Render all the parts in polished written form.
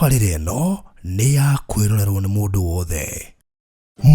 Tabarĩra ĩno nĩ ya kwĩrorerwo nĩ mũndũ wothe.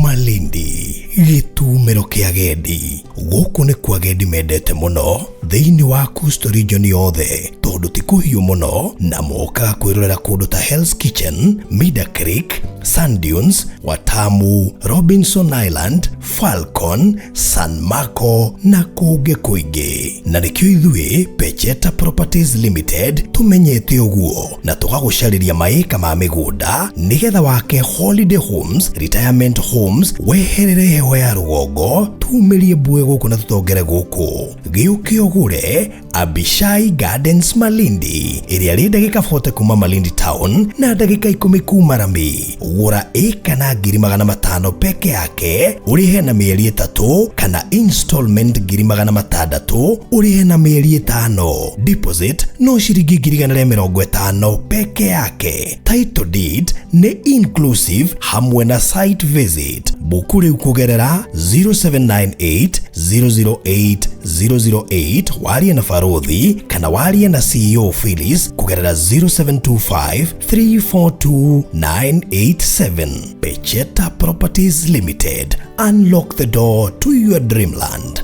Malindi, gĩtumĩro kĩa agendi. Gũkũ nĩkuo agendi mendete mũno thĩinĩ wa Coastal Region yothe tondũ ti kũhiũ mũno na mokaga kwĩrorera kũndũ ta Hell's Kitchen, Mida Creek, Sand Dunes, Watamu, Robinson Island, Falcon, San Marco na kũngĩ kũingĩ. Na nĩkĩo ithuĩ Pecheta Properties Limited tũmenyete ũguo na tũgagũcarĩria maĩka ma mĩgũnda nĩgetha wake holiday homes, retirement homes, weherere heho ya rũgongo, tumĩrie mbue gũkũ na tũtongere gũkũ. Gĩũke ũgũre Abishai Gardens Malindi ĩrĩa rĩ ndagĩka 40 kuma Malindi Town na ndagĩka 10 kuma Rami. Gũra ĩka na 500,000 peke yake ũrĩhe na mĩeri 3 kana installment 600,000 ũrĩhe na mĩeri 5. Deposit no ciringi 150,000 peke yake. Title deed nĩ inclusive hamwe na site visit. Buku rĩu kũgerera 0798 008 008 warie na Barothi kana warie na CEO Phyllis kũgerera 0725 342 987. Pecheta Properties Limited. Unlock the door to your dreamland.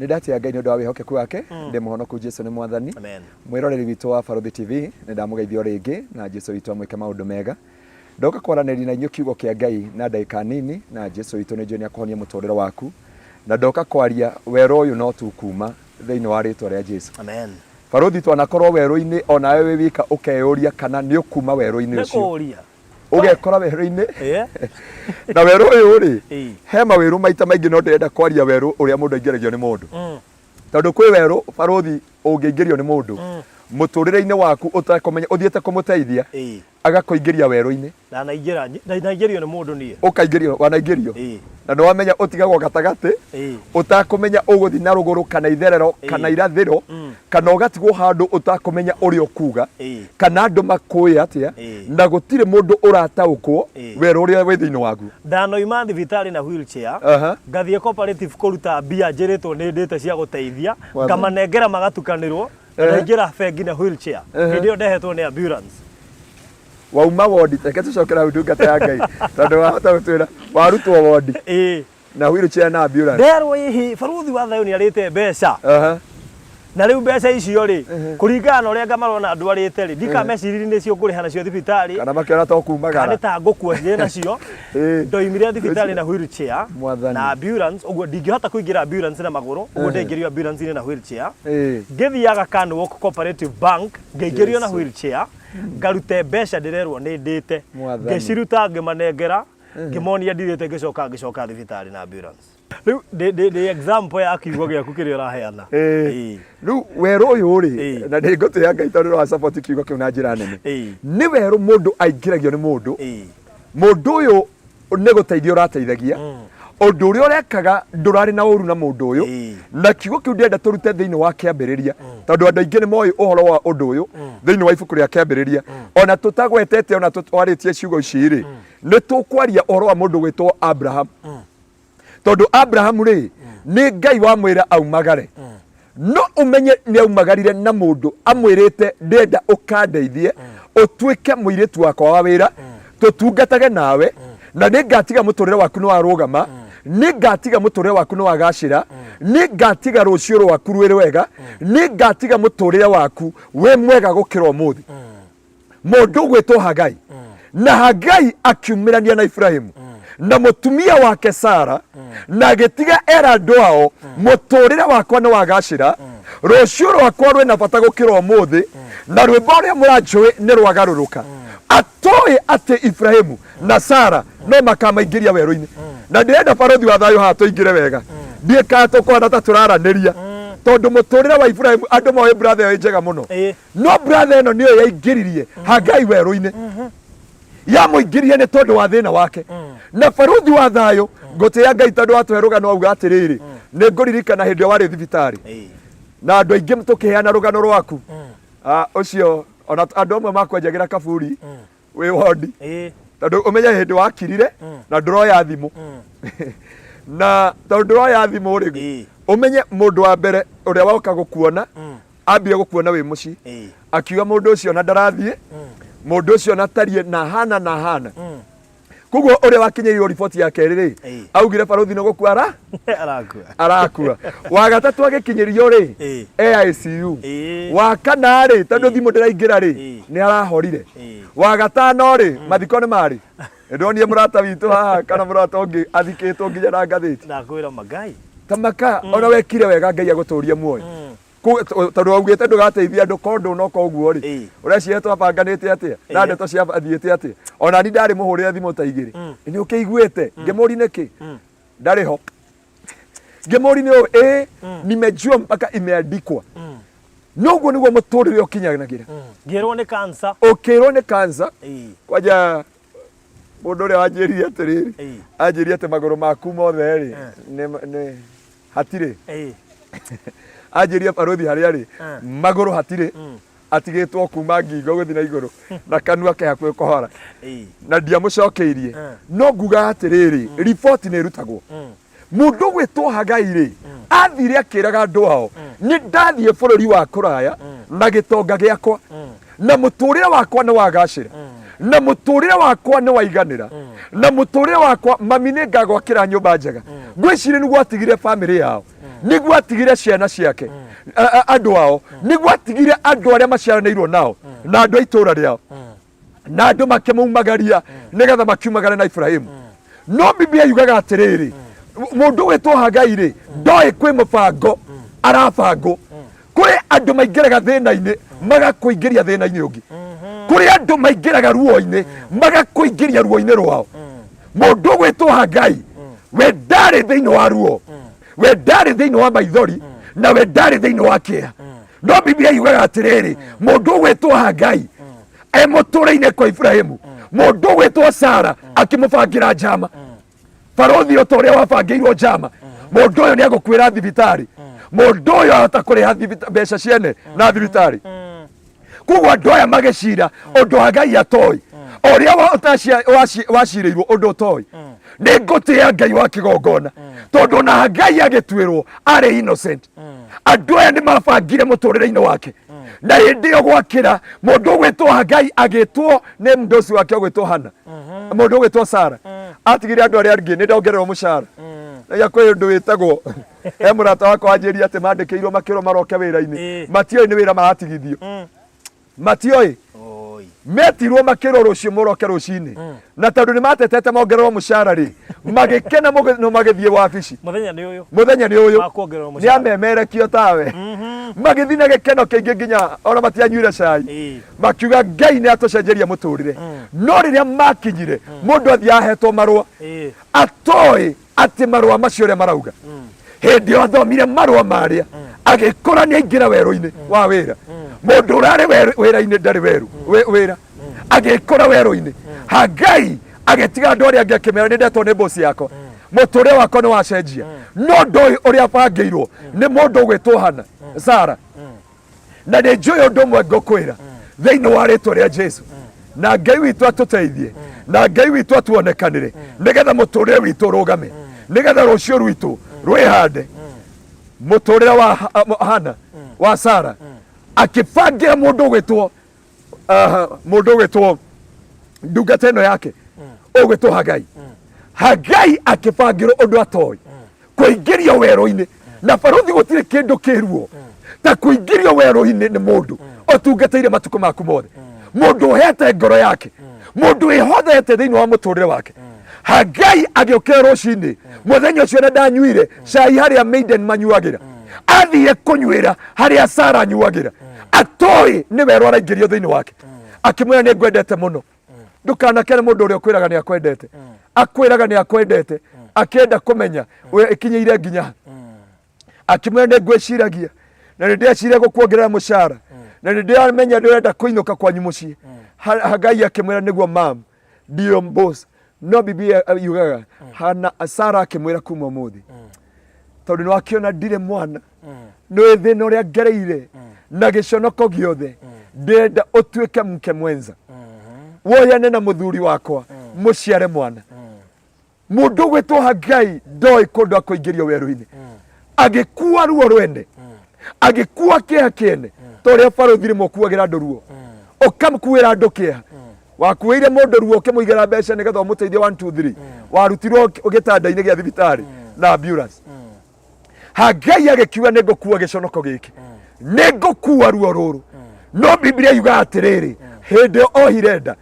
Nĩ ndatĩa Ngai nĩ ũndũ wa wĩhokeku wake, ndĩ mũhonoku Jesu nĩ mwathani. Amen. Mwĩroreri witũ wa Barũthi TV, nĩ ndamũgeithia o rĩngĩ na Jesu witũ amwĩke maũndũ mega. Ndoka kwaranĩria na inyuĩ kiugo kĩa Ngai na ndagĩka nini na Jesu witũ nĩ njũĩ nĩ akũhonia mũtũrĩre waku. Na ndoka kwaria werũ ũyũ no tukuma thĩinĩ wa rĩtwa rĩa Jesu. Amen. Barũthi twanakorwo werũ-inĩ onawe wĩ wika ũkeyũria kana nĩ ũkuma werũ-inĩ Nĩ ũcio. kũũria. Ũgekora werũ-inĩ Ĩĩ. na werũ ũyũ rĩ Ĩĩ. he mawĩrũ maita maingĩ no ndĩrenda kwaria werũ ũrĩa mũndũ aingĩragio nĩ mũndũ. Tondũ kwĩ werũ barũthi ũngĩingĩrio nĩ mũndũ mũtũrĩre-inĩ waku ũtekũmenya ũthiĩte kũmũteithia Ĩĩ. agakũingĩria werũ-inĩ. Ndanaingĩra, ndanaingĩrio nĩ mũndũ niĩ. Ũkaingĩrio, wanaingĩrio? Ĩĩ. Na nĩ wamenya ũtigagwo gatagatĩ, Ĩĩ. ũtakũmenya ũgũthiĩ na rũgũrũ kana itherero kana Ĩĩ. irathĩro, kana ũgatigwo handũ ũtakũmenya ũrĩa ũkuga, Ĩĩ. kana andũ makũĩ atĩa, Ĩĩ. na gũtirĩ mũndũ ũrataũkwo Ĩĩ. werũ ũrĩa wĩ thĩinĩ waku. Ndanoima thibitarĩ na wheelchair, Aha. ngathiĩ cooperative kũruta mbia njĩrĩtwo nĩ ndĩte cia gũteithia, Wathani. ngamanengera magatukanĩrwo, na ndaingĩra bengi na wheelchair. Hĩndĩ ĩyo ndehetwo nĩ ambulance. Wauma wondi, reke tũcokere hau ndungata ya Ngai, tondũ wahota gũtwĩra warutwo wondi Ĩĩ. na wheelchair na ambulance. Nderwo ĩhĩ, barũthi wa thayũ nĩ arĩte mbeca. Aha. Na rĩu mbeca icio rĩ, kũringana na ũrĩa ngamarona ndwarĩte rĩ, ndika meciririe nĩcio ngũrĩha nacio thibitarĩ. Kana makĩona to kumagara. Kana nĩ ta ngũkua ndĩ nacio. Ĩĩ. Ndoimire thibitarĩ na wheelchair Mwathani. na ambulance, ũguo ndingĩhota kũingĩra ambulance na magũrũ, ũguo ndaingĩrio ambulance-inĩ na wheelchair. Ĩĩ. Ngĩthiaga Canwalk Cooperative Bank, ngĩingĩrio na Jesu. wheelchair, ngarute mbeca ndĩrerwo nĩ ndĩte. Mwathani. Ngĩciruta ngĩmanengera, ngĩmonia ndirĩte ngĩcoka ngĩcoka thibitarĩ na ambulance. Rĩu ndĩ ndĩ ndĩ example ya kiugo gĩaku kĩrĩa ũraheana. Ĩĩ. Ĩĩ. Rĩu werũ ũyũ rĩ, Ĩĩ. na nĩ ngũtĩĩa Ngai tondũ nĩ support kiugo kĩu na njĩra nene. Ĩĩ. Nĩ werũ mũndũ aingĩragio nĩ mũndũ. Ĩĩ. Mũndũ ũyũ nĩ gũteithia ũrateithagia. Ũndũ ũrĩa ũrekaga ndũrarĩ na ũru na mũndũ ũyũ. Ĩĩ. Na kiugo kĩu ndĩrenda tũrute thĩinĩ wa kĩambĩrĩria. Tondũ andũ aingĩ nĩ moĩ ũhoro wa ũndũ ũyũ thĩinĩ wa ibuku rĩa kĩambĩrĩria. Ona tũtagwetete ona twarĩtie ciugo ici rĩ, nĩ tũkwaria ũhoro wa mũndũ gwĩtwo Abraham. Tondũ Abraham rĩ, nĩ Ngai wamwĩra aumagare. No ũmenye nĩ aumagarire na mũndũ amwĩrĩte ndĩrenda ũkandeithie ũtuĩke mũirĩtu wakwa wa wĩra, tũtungatage nawe, na nĩ ngatiga mũtũrĩre waku nĩ warũgama, nĩ ngatiga mũtũrĩre waku nĩ wagacĩra, nĩ ngatiga rũciũ rwaku rwĩ rwega, nĩ ngatiga mũtũrĩre waku wĩ mwega gũkĩra ũmũthĩ. Mũndũ ũgwĩtwo Hagai. Na Hagai akiumĩrania na Ibrahimu na mũtumia wake Sara, na agĩtiga era andũ ao, mũtũrĩre wakwa nĩ wagacĩra, rũciũ rwakwa rwĩna bata gũkĩra ũmũthĩ, na rwĩmbo rũrĩa mũranjũĩ nĩ rwagarũrũka. Atoĩ atĩ Ibrahimu na Sara no makamaingĩria werũ-inĩ. Na ndĩrenda barũthi wa thayũ haha tũingĩre wega. Ndiĩ kana tũkũhana ta tũraranĩria, tondũ mũtũrĩre wa Ibrahimu andũ moĩ brother ĩyo ĩ njega mũno. Ĩĩ. No brother ĩno nĩyo yaingĩririe Hagai werũ-inĩ. Yamũingĩririe nĩ tondũ wa thĩna wake. Na barũthi wa thayũ, ngũtĩĩa Ngai tondũ watũhe rũgano auga atĩrĩrĩ, nĩ ngũririkana hĩndĩ ĩyo warĩ thibitarĩ. Na andũ aingĩ tũkĩheana rũgano rwaku. Ũcio, ona andũ amwe makwenjagĩra kaburi wĩ wondi. Tondũ ũmenye hĩndĩ wakirire na ndũroya thimũ. Na tondũ ndũroya thimũ rĩ, ũmenye mũndũ wa mbere ũrĩa woka gũkuona, Ambire gũkuona wĩ mũciĩ, akiuga mũndũ ũcio na ndarathiĩ, mũndũ ũcio na tarie na hana na hana. Koguo ũrĩa wakinyĩirwo riboti ya kerĩ rĩ, augire barũthi nĩ gũkua ara Arakua. Arakua. Wa gatatũ agĩkinyĩrio rĩ, e ICU. Wa kana rĩ, tondũ thimũ ndĩraingĩra rĩ, nĩ arahorire. Wa gatano rĩ, mathiko nĩ marĩ. Ndonire mũrata witũ haha kana mũrata ũngĩ athikĩtwo nginya na ngathĩti. Ndakwĩra magai. Tamaka ona wekire wega, Ngai agũtũrie muoyo. Tondũ waugĩte ndũgateithia andũ ko ndũnoka ũguo rĩ, ũreciria twabanganĩte atĩa na ndeto ciathiĩte atĩa? Ona ni ndarĩ mũhũrĩre thimũ ta igĩrĩ, nĩ ũkĩiguĩte ngĩmũri nĩkĩ ndarĩ ho, ngĩmũri nĩ ũũ ĩ nimejua mpaka imeandikwa. Noguo nĩguo mũtũrĩre ũkinyanagĩra. Ngĩrwo nĩ cancer. Ũkĩrwo nĩ cancer. Kwanja mũndũ ũrĩa wanjĩrire atĩrĩrĩ, anjĩrire atĩ magũrũ maku mothe rĩ, nĩ hatirĩ. Anjĩrire barũthi harĩa rĩ magũrũ hatirĩ, atigĩtwo kuma ngingo gũthiĩ na igũrũ na kanua ke hakuhĩ kũhora. Na ndiamũcokeirie, no nguga atĩrĩrĩ, riboti nĩ ĩrutagwo. Mũndũ ũgwĩtwo Hagai rĩ, athire akĩraga andũ ao, nĩ ndathiĩ bũrũri wa kũraya na gĩtonga gĩakwa, na mũtũrĩre wakwa nĩ wagacĩra, na mũtũrĩre wakwa nĩ waiganĩra, na mũtũrĩre wakwa, mami, nĩ ngagwakĩra nyũmba njega. Ngwĩciria nĩguo atigire bamĩrĩ yao, nĩguo atigire ciana ciake, andũ ao, nĩguo atigire andũ arĩa maciaranĩirwo nao na andũ a itũũra rĩao, na andũ makĩmaumagaria nĩgetha makiumagare na Ibrahimu. No Biblia yugaga atĩrĩrĩ, mũndũ wĩtwo Hagai rĩ, ndoĩ kwĩ mũbango arabangwo. Kũrĩ andũ maingĩraga thĩna-inĩ magakũingĩria thĩna-inĩ ũngĩ, kũrĩ andũ maingĩraga ruo-inĩ magakũingĩria ruo-inĩ rwao. Mũndũ ũgwĩtwo Hagai we ndarĩ thĩinĩ wa ruo, we ndarĩ thĩinĩ wa maithori, na we ndarĩ thĩinĩ wa kĩeha. No Biblia yugaga atĩrĩrĩ, mũndũ ũgwĩtwo Hagai e mũtũrĩ-inĩ kwa Ibrahimu, mũndũ ũgwĩtwo Sara akĩmũbangĩra njama. Barũthi, o ta ũrĩa wabangĩirwo njama, mũndũ ũyũ nĩ agũkuĩra thibitarĩ, mũndũ ũyũ ahota kũrĩha mbeca ciene na thibitarĩ. Koguo andũ aya magĩcira ũndũ wa Ngai atoĩ, ũrĩa wacirĩirwo ũndũ ũtoĩ. Nĩ ngũtĩĩa Ngai wa kĩgongona, tondũ ona Ngai agĩtuĩrwo arĩ innocent. Andũ aya nĩ mabangire mũtũrĩre-inĩ wake, na hĩndĩ ĩyo gwakĩra, mũndũ ũgwĩtwo Hagai agĩtwo nĩ mũndũ wake ũgwĩtwo Hana, mũndũ ũgwĩtwo Sara atigire andũ arĩa angĩ, nĩ ndongererwo mũcara. Na kwĩ ũndũ wĩtagwo he mũrata wakwa wanjĩria atĩ mandĩkĩirwo makĩrwo maroke wĩra-inĩ. Matioĩ nĩ wĩra maratigithio, matioĩ. Oi. Metirwo makĩrwo rũciũ mũroke rũcinĩ, na tondũ nĩ matetete mongererwo mũcara rĩ, magĩkena mũno magĩthiĩ wabici. Mũthenya nĩ ũyũ. Mũthenya nĩ ũyũ Wa kuongererwo nĩ mũcara. amemerekio tawe. Magĩthiĩ na gĩkeno kĩingĩ nginya ona matianyuire cai. Makiuga Ngai nĩ atũcenjeria mũtũrĩre. No rĩrĩa makinyire, mũndũ athiĩ ahetwo marũa atoĩ atĩ marũa macio ũrĩa marauga. Hĩndĩ ĩyo athomire marũa marĩa, agĩkora nĩ aingĩra werũ-inĩ wa wĩra. Mũndũ ũrarĩ wĩra-inĩ ndarĩ werũ wĩra, agĩkora werũ-inĩ. Hagai agĩtiga andũ arĩa angĩ akĩmera, nĩ ndetwo nĩ bosi yakwa, mũtũrĩre wakwa nĩ wacenjia. No ndoĩ ũrĩa bangĩirwo nĩ mũndũ ũgwĩtwo Hana Sara. Na nĩ njũĩ ũndũ ũmwe ngũkwĩra thĩinĩ wa rĩtwa rĩa Jesu, na Ngai witũ atũteithie, na Ngai witũ atuonekanĩre, nĩgetha mũtũrĩre witũ ũrũgame, nĩgetha rũciũ rwitũ rwĩhande. Mũtũrĩre wa Hana, wa Sara, akĩbangĩra mũndũ ũgwĩtwo mũndũ ũgwĩtwo ndungata ĩno yake ũgwĩtwo Hagai. Hagai akĩbangĩrwo ũndũ atoĩ, kũingĩrio werũ-inĩ. Na barũthi, gũtirĩ kĩndũ kĩruo ta kũingĩrio werũ-inĩ nĩ mũndũ ũtungatĩire matukũ maku mothe, mũndũ ũhete ngoro yake, mũndũ wĩhothete thĩinĩ wa mũtũrĩre wake. Hagai agĩũkĩra rũcinĩ mũthenya ũcio na ndanyuire cai harĩa maiden manyuagĩra, athire kũnyuĩra harĩa Sara anyuagĩra, atoĩ nĩ werũ araingĩrio thĩinĩ wake. Akĩmwĩra, nĩ ngwendete mũno. Ndũkanakene mũndũ ũrĩa ũkwĩraga nĩ akwendete, akwĩraga nĩ akwendete akĩenda kũmenya we ĩkinyĩire nginya ha. Akĩmwĩra, nĩ ngwĩciragia na nĩ ndĩreciria gũkuongerera mũcara, na nĩ ndĩramenya nĩ ũrenda kũinũka kwanyu mũciĩ. Hagai akĩmwĩra, nĩguo mam, ndio boss. No Biblia yugaga Hana Sara akĩmwĩra, kuma ũmũthĩ, tondũ nĩ wakĩona ndirĩ mwana, nĩ thĩna ũrĩa ngereire na gĩconoko gĩothe, ndĩrenda ũtuĩke mke mwenza, woyane na mũthuri wakwa, mũciare mwana. Mũndũ ũgwĩtwo Hagai ndoĩ kũndũ akũingĩrio werũ-inĩ, agĩkua ruo rwene, agĩkua kĩeha kĩene. Ta ũrĩa barũthi rĩmwe ũkuagĩra andũ ruo, ũkamukuĩra andũ kĩeha. Wakuĩire mũndũ ruo ũkĩmũigĩra mbeca nĩgetha ũmũteithie 1 2 3, warutirwo gĩtanda-inĩ gĩa thibitarĩ na ambulance. Hagai agĩkiuga, nĩ ngũkua gĩconoko gĩkĩ, nĩ ngũkua ruo rũrũ. No Biblia yugaga atĩrĩrĩ, hĩndĩ ĩyo ohire nda,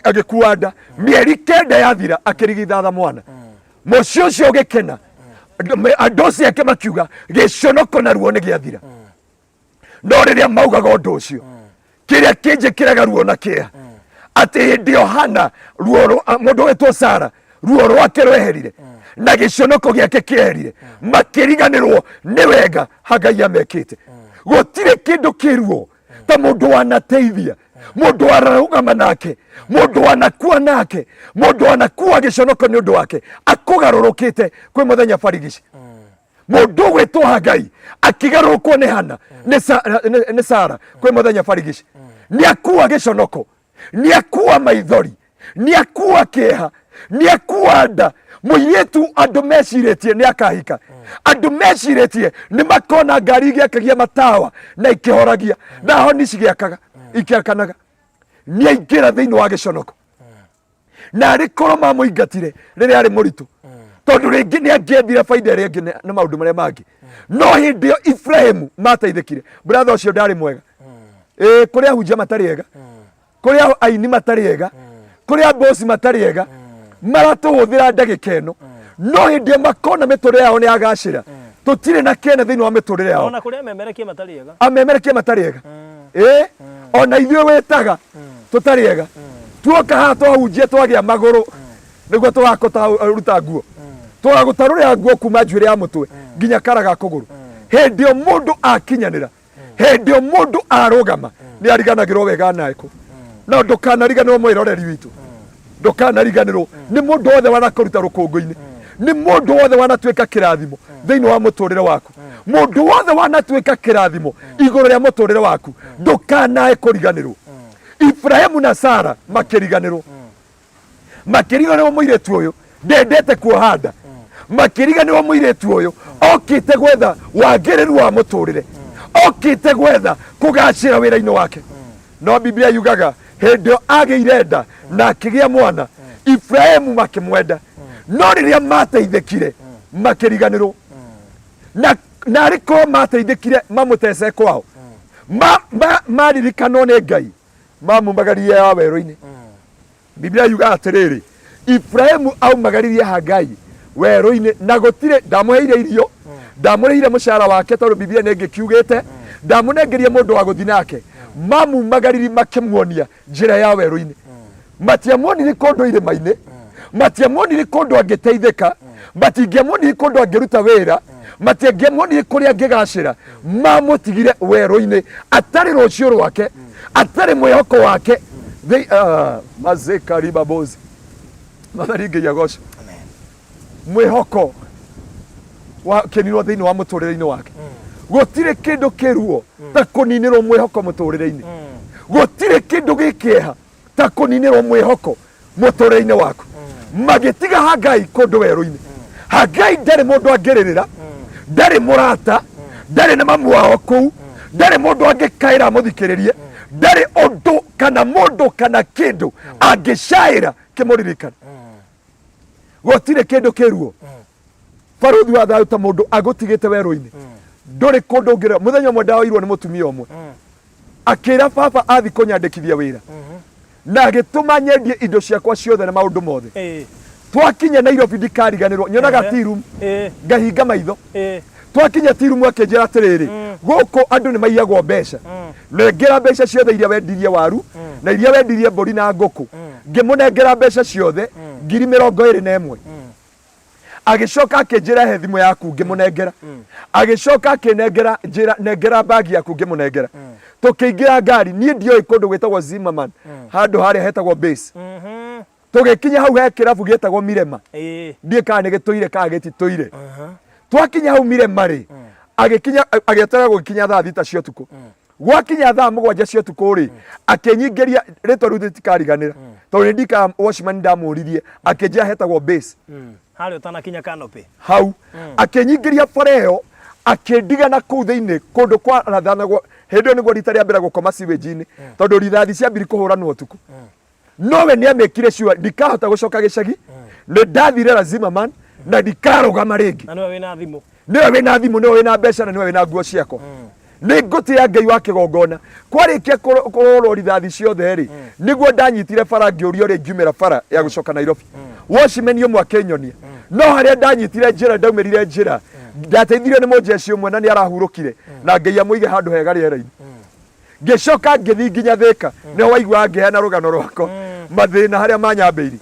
agĩkua nda mĩeri 9 yathira, akĩrigithatha mwana. Mũciĩ ũcio ũgĩkena, andũ acio ake makiuga gĩconoko na ruo nĩ gĩathira. No rĩrĩa maugaga ũndũ ũcio, kĩrĩa kĩnjĩkĩraga ruo na kĩeha atĩ hĩndĩ ĩyo Hana ruo mũndũ wĩtwo Sara ruo rwake rweherire na gĩconoko gĩake kĩeherire, makĩriganĩrwo nĩ wega Hagai amekĩte. Gũtirĩ kĩndũ kĩruo ta mũndũ wanateithia, mũndũ wararũgama nake, mũndũ wanakua nake, mũndũ wanakua gĩconoko nĩ ũndũ wake, akũgarũrũkĩte kwĩ mũthenya barigici. Mũndũ ũgwĩtwo Hagai akĩgarũrũkwo nĩ Hana, nĩ Sara kwĩ mũthenya barigici, nĩ akua gĩconoko, nĩ akua maithori, nĩ akua kĩeha, nĩ akua nda. Mũirĩtu andũ mecirĩtie nĩ akahika, andũ mecirĩtie nĩ makona ngari igĩakagia matawa na ikĩhoragia na honi cigĩakaga ikĩakanaga, nĩ aingĩra thĩinĩ wa gĩconoko. Na arĩ korwo mamũingatire rĩrĩa arĩ mũritũ, tondũ rĩngĩ nĩ angĩethire baida ĩrĩa ĩngĩ na maũndũ marĩa mangĩ. No hĩndĩ ĩyo Ibrahimu mateithĩkire, brother ũcio ndarĩ mwega. Ĩĩ, kũrĩ ahunjia matarĩ ega, kũrĩ aini matarĩ ega, kũrĩ abosi matarĩ ega, maratũhũthĩra ndagĩka ĩno. No hĩndĩ ĩyo makona mĩtũrĩre yao nĩ yagacĩra, tũtirĩ na kĩene thĩinĩ wa mĩtũrĩre yao. Ona kũrĩ amemerekia matarĩ ega. Amemerekia matarĩ ega, ĩĩ, ona ithuĩ wĩtaga tũtarĩ ega, tuoka haha twahunjia twagĩa magũrũ nĩguo tũgakũruta nguo, tũgagũtarũrĩra nguo kuma njuĩrĩ ya mũtwe nginya kara ga kũgũrũ. Hĩndĩ ĩyo mũndũ akinyanĩra, hĩndĩ ĩyo mũndũ arũgama, nĩ ariganagĩrwo wega naĩ kũ. No ndũkanariganĩrwo, mwĩroreri witũ, ndũkanariganĩrwo nĩ mũndũ wothe wanakũruta rũkũngũ-inĩ, nĩ mũndũ wothe wanatuĩka kĩrathimo thĩinĩ wa mũtũrĩre waku, mũndũ wothe wanatuĩka kĩrathimo igũrũ rĩa mũtũrĩre waku, ndũkanae kũriganĩrwo. Ibrahimu na Sara makĩriganĩrwo, makĩriganĩrwo mũirĩtu ũyũ ndendete kuoha nda, makĩriganĩrwo mũirĩtu ũyũ okĩte gwetha wagĩrĩru wa mũtũrĩre, okĩte gwetha kũgacĩra wĩra-inĩ wake. No Biblia yugaga hĩndĩ ĩyo agĩire nda na akĩgĩa mwana, Ibrahimu makĩmwenda, no rĩrĩa mateithĩkire makĩriganĩrwo. Na narĩ korwo mateithĩkire mamũtece kwao, maririkanwo nĩ Ngai, mamumagaririe ya werũ-inĩ. Biblia yugaga atĩrĩrĩ, Ibrahimu aumagaririe Hagai werũ-inĩ na gũtirĩ ndamũheire irio, ndamũrĩhire mũcara wake, tondũ Biblia nĩ ĩngĩkiugĩte ndamũnengerie mũndũ wa gũthiĩ nake. Mamumagariri makĩmuonia njĩra ya werũ-inĩ. Matiamuonirie kũndũ irĩma-inĩ, matiamuonirie kũndũ angĩteithĩka, matingĩamuonirie kũndũ angĩruta wĩra, matiangĩamuonirie kũrĩa angĩgacĩra. Mamũtigire werũ-inĩ atarĩ rũciũ rwake, atarĩ mwĩhoko wake. Mazekaribabozi Mwathani Ngai agocwo. Mwĩhoko wakĩninwo thĩinĩ wa mũtũrĩre-inĩ wake. Gũtirĩ kĩndũ kĩruo ta kũninĩrwo mwĩhoko mũtũrĩre-inĩ. Gũtirĩ kĩndũ gĩkĩeha ta kũninĩrwo mwĩhoko mũtũrĩre-inĩ waku. Magĩtiga Hagai kũndũ werũ-inĩ. Hagai ndarĩ mũndũ angĩrĩrĩra, ndarĩ mũrata, ndarĩ na mamu wao kũu, ndarĩ mũndũ angĩkaĩra amũthikĩrĩrie, ndarĩ ũndũ kana mũndũ kana kĩndũ angĩcaĩra kĩmũririkane. Gũtirĩ kĩndũ kĩruo, barũthi wa thayũ, ta mũndũ agũtigĩte werũ-inĩ, ndũrĩ kũndũ ũngĩrera. Mũthenya ũmwe ndaoirwo nĩ mũtumia ũmwe, akĩra baba athi kũnyandĩkithia wĩra na agĩtũma nyendie indo ciakwa ciothe na maũndũ mothe. Twakinya Nairobi, ndikariganĩrwo, nyonaga tea room, ngahinga maitho. Twakinya tea room, akĩnjĩra atĩrĩrĩ, gũkũ andũ nĩ maiyagwo mbeca, nengera mbeca ciothe iria wendirie waru na iria wendirie mbũri na ngũkũ. Ngĩmũnengera mbeca ciothe, 21,000. Agĩcoka akĩnjĩra, he thimũ yaku. Ngĩmũnengera. Agĩcoka akĩnengera, njĩra, nengera bagi yaku. Ngĩmũnengera. Tũkĩingĩra ngari. Niĩ ndioĩ kũndũ gwĩtagwo Zimmerman, handũ harĩa hetagwo base. Tũgĩkinya hau he kĩrabu gĩtagwo Mirema. Ndiĩ kana nĩ gĩtũire kana gĩtitũire. Twakinya hau Mirema rĩ, agĩkinya, agĩeterera gũgĩkinya thaa 6 cia ũtukũ. Gwakinya thaa 7 cia ũtukũ rĩ, akĩnyingĩria. Rĩtwa rĩu rĩtikariganĩra, tondũ nĩ ndikaga watchman ndamũririe, akĩnjĩra hetagwo base. Harĩa ũtanakinya canopy. Hau akĩnyingĩria bara ĩyo. Akĩndiga na kũu thĩinĩ kũndũ kwarathanagwo. Hĩndĩ ĩyo nĩguo rita rĩa mbere gũkoma sewage-inĩ, tondũ rithathi ciambiri kũhũranwo ũtukũ. Nowe nĩ amĩkire sure ndikahota gũcoka gĩcagi, nĩ ndathire lazima man na ndikarũgama rĩngĩ. Na nĩwe wĩna thimũ. Nĩwe wĩna thimũ, nĩwe wĩna mbeca na nĩwe wĩna nguo ciakwa. Nĩ ngũtĩĩa Ngai wa kĩgongona. Kwarĩkia kũhũrwo rithathi ciothe rĩ, nĩguo ndanyitire bara ngĩũria ũrĩa ingiumĩra bara ya gũcoka Nairobi. Watchman ũmwe akĩnyonia. No harĩa ndanyitire njĩra ndaumĩrire njĩra, ndateithirio nĩ mũnjeshi ũmwe na nĩ arahurũkire na Ngai amũige handũ hega rĩera-inĩ. Ngĩcoka ngĩthiĩ nginya Thĩka, nĩho waiguaga ngĩheana rũgano rwakwa, mathĩna harĩa manyambĩirie.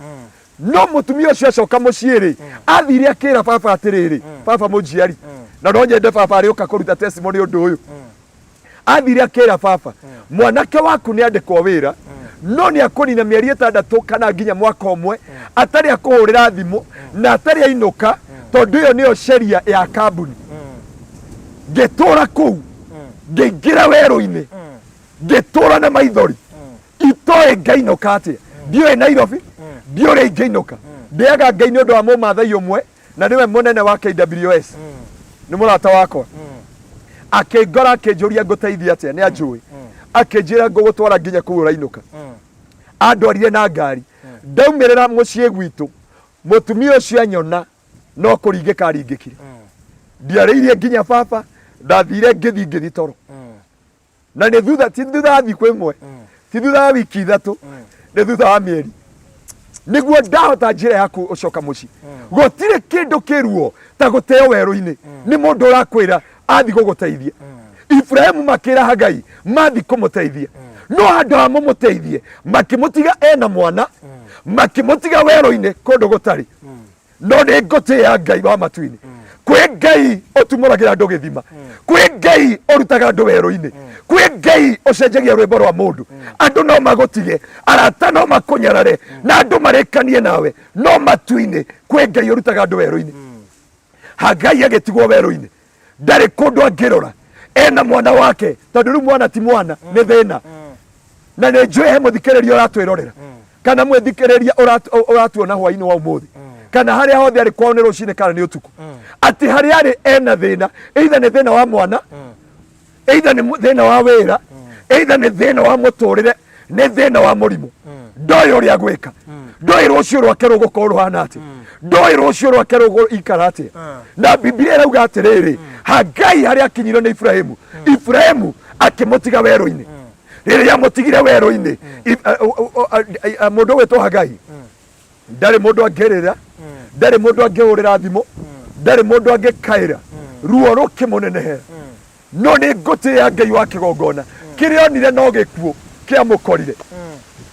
No mũtumia ũcio acoka mũciĩ rĩ, athire akĩra baba atĩrĩrĩ, baba mũnjiari, na no nyende baba arĩũka kũruta testimony ũndũ ũyũ. Athire akĩra baba, mwanake waku nĩ andĩkwo wĩra, no nĩ akũnina mĩeri 6 kana nginya mwaka ũmwe atarĩ akũhũrĩra thimũ na atarĩ ainũka, tondũ ĩyo nĩyo sheria ya kambuni. Ngĩtũra kũu, ngĩingĩra werũ-inĩ, ngĩtũra na maithori, itoĩ ngainũka atĩa, ndiũĩ Nairobi, ndiũĩ ũrĩa ingĩinũka. Ndĩaga Ngai nĩ ũndũ wa mũmathai ũmwe na nĩwe mũnene wa KWS, nĩ mũrata wakwa. Akĩngora akĩnjũria ngũteithia atĩa, nĩ anjũĩ. Akĩnjĩra ngũgũtwara nginya kũu ũrainũka. Andwarire na ngari, ndaumĩrĩra mũciĩ gwitũ, mũtumia ũcio anyona no kũringĩka aringĩkire. Ndiarĩirie nginya baba, ndathire ngĩthiĩ ngĩthiĩ toro. Na nĩ thutha, ti thutha wa thikũ ĩmwe, ti thutha wa wiki 3, nĩ thutha wa mĩeri nĩguo ndahota njĩra ya gũcoka mũciĩ. Gũtirĩ kĩndũ kĩruo ta gũteo werũ-inĩ nĩ mũndũ ũrakwĩra athi gũgũteithia. Ibrahimu makĩra Hagai mathi kũmũteithia, no handũ ha mũmũteithie makĩmũtiga ena mwana, makĩmũtiga werũ-inĩ kũndũ gũtarĩ. No nĩ ngũtĩĩa Ngai wa matu-inĩ. Kwĩ Ngai ũtumũragĩra andũ gĩthima, kwĩ Ngai ũrutaga andũ werũ-inĩ, kwĩ Ngai ũcenjagia rwĩmbo rwa mũndũ. Andũ no magũtige, arata no makũnyarare na andũ marĩkanie nawe, no matu-inĩ kwĩ Ngai ũrutaga andũ werũ-inĩ. Hagai agĩtigwo werũ-inĩ, ndarĩ kũndũ angĩrora, ena mwana wake, tondũ rĩu mwana ti mwana, nĩ thĩna. Na nĩ njũĩ he mũthikĩrĩria ũratwĩrorera kana mwĩthikĩrĩria ũratuona hwainĩ wa ũmũthĩ, kana harĩa hothe arĩ kwao nĩ rũcinĩ kana nĩ ũtukũ, atĩ harĩa arĩ ena thĩna, either nĩ thĩna wa mwana, either nĩ thĩna wa wĩra, either nĩ thĩna wa mũtũrĩre, nĩ thĩna wa mũrimũ, ndoĩ ũrĩa gwĩka, ndoĩ rũciũ rwake rũgũkorwo rũhana atĩa, ndoĩ rũciũ rwake rũgũikara atĩa. Na Bibilia ĩrauga atĩrĩrĩ, Hagai harĩa akinyire nĩ Ibrahimu, Ibrahimu akĩmũtiga werũ-inĩ. Rĩrĩa amũtigire werũ-inĩ, mũndũ ũgwĩtwo Hagai ndarĩ mũndũ angĩrĩra, ndarĩ mũndũ angĩhũrĩra thimũ, ndarĩ mũndũ angĩkaĩra, ruo rũkĩmũnenehera. No nĩ ngũtĩĩa Ngai wa kĩgongona, kĩrĩa onire no gĩkuũ kĩamũkorire.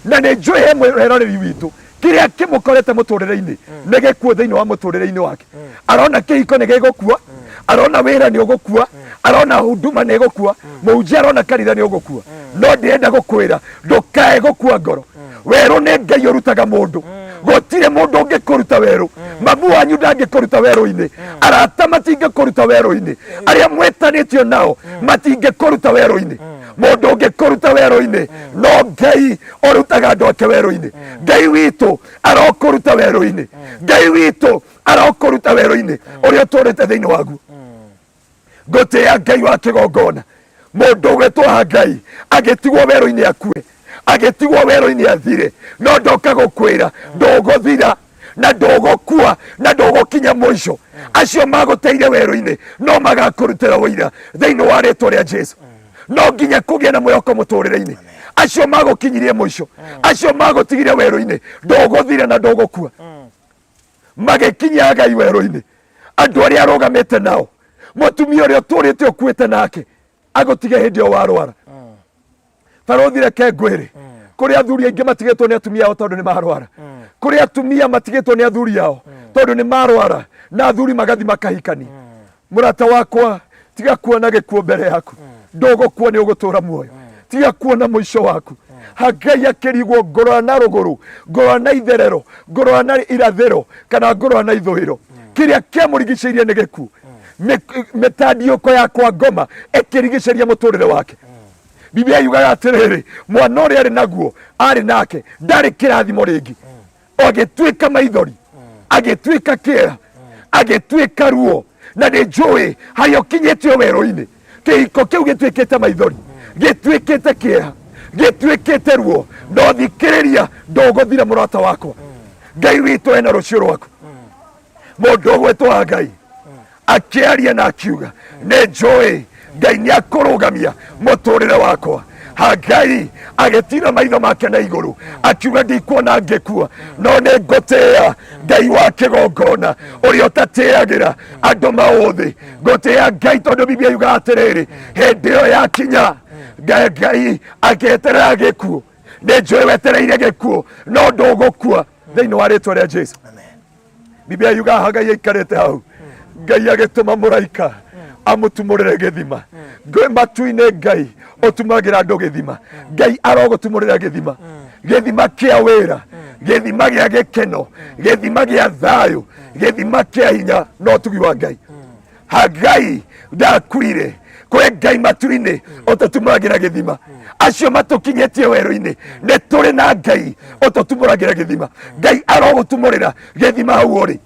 Na nĩ njũĩ he mwĩroreri witũ kĩrĩa kĩmũkorete mũtũrĩre-inĩ nĩ gĩkuũ thĩinĩ wa mũtũrĩre-inĩ wake. Arona kĩhiko nĩ gĩgũkua, arona wĩra nĩ ũgũkua, arona huduma nĩ ĩgũkua, mũhunjia arona kanitha nĩ ũgũkua. No ndĩrenda gũkwĩra ndũkae gũkua ngoro. Werũ nĩ Ngai ũrutaga mũndũ, gũtirĩ mũndũ ũngĩkũruta werũ. Mamu wanyu ndangĩkũruta werũ-inĩ, arata matingĩkũruta werũ-inĩ, arĩa mwĩtanĩtio nao matingĩkũruta werũ-inĩ. Mũndũ ũngĩkũruta werũ-inĩ no Ngai ũrutaga andũ ake werũ-inĩ. Ngai witũ arokũruta werũ-inĩ, Ngai witũ arokũruta werũ-inĩ ũrĩa ũtũrĩte thĩinĩ waguo. Ngũtĩĩa Ngai wa kĩgongona. Mũndũ ũgwĩtwo Hagai agĩtigwo werũ-inĩ akue, agĩtigwo werũ-inĩ athire, no ndoka gũkwĩra ndũgũthira na ndũgũkua na ndũgũkinya mũico. Acio magũteire werũ-inĩ no magakũrutĩra ũira thĩinĩ wa rĩtwa rĩa Jesu. No nginya kũgĩe na mwĩhoko mũtũrĩre-inĩ. Acio magũkinyirie mũico, acio magũtigire werũ-inĩ, ndũgũthira na ndũgũkua. Magĩkinyia Hagai werũ-inĩ, andũ arĩa arũgamĩte nao, mũtumia ũrĩa ũtũrĩte ũkuĩte nake agũtige hĩndĩ ĩyo warwara. Barũthi, reke ngwĩre, kũrĩ athuri aingĩ matigĩtwo nĩ atumia ao tondũ nĩ marwara, kũrĩ atumia matigĩtwo nĩ athuri ao tondũ nĩ marwara, na athuri magathi makahikania. Mũrata wakwa, tiga kuona gĩkuũ mbere yaku, ndũgũkua, nĩ ũgũtũra muoyo. Tiga kuona mũico waku. Hagai akĩrigwo, ngũrora na rũgũrũ, ngũrora na itherero, ngũrora na irathĩro, kana ngũrora na ithũĩro. Kĩrĩa kĩamũrigicĩirie nĩ gĩkuũ. Mĩtandiũko ya kwa ngoma ĩkĩrigicĩria mũtũrĩre wake. Biblia yugaga atĩrĩrĩ, mwana ũrĩa arĩ naguo arĩ nake ndarĩ kĩrathimo rĩngĩ, agĩtuĩka maithori, agĩtuĩka kĩeha, agĩtuĩka ruo. Na nĩ njũĩ harĩa ũkinyĩtio werũ-inĩ, kĩhiko kĩu gĩtuĩkĩte maithori, gĩtuĩkĩte kĩeha, gĩtuĩkĩte ruo, no thikĩrĩria, ndũgũthira mũrata wakwa. Ngai witũ ena rũciũ rwaku. Mũndũ ũgwĩtwo Hagai akĩaria na akiuga, nĩ njũĩ Ngai nĩ akũrũgamia mũtũrĩre wakwa. Hagai agĩtira maitho make na igũrũ akiuga, ndikuona ngĩkua, no nĩ ngũtĩĩa Ngai wa kĩgongona ũrĩa ũtatĩagĩra andũ maũthĩ. Ngũtĩĩa Ngai tondũ Biblia yugaga atĩrĩrĩ, hĩndĩ ĩyo yakinya Ngai Ngai akĩeterera gĩkuũ. Nĩ njũĩ wetereire gĩkuũ, no ndũgũkua thĩinĩ wa rĩtwa rĩa Jesu. Biblia yugaga Hagai aikarĩte hau, Ngai agĩtũma mũraika amũtumũrĩre gĩthima. Ngwĩ matu-inĩ Ngai ũtumagĩra andũ gĩthima. Ngai arogũtumũrĩra gĩthima, gĩthima kĩa wĩra, gĩthima gĩa gĩkeno, gĩthima gĩa thayũ, gĩthima kĩa hinya na ũtugi wa Ngai. Hagai ndakuire. Kwĩ Ngai matu-inĩ ũtũtumũragĩra gĩthima. Acio matũkinyĩtie werũ-inĩ, nĩ tũrĩ na Ngai ũtũtumũragĩra gĩthima. Ngai arogũtumũrĩra gĩthima hau ũrĩ,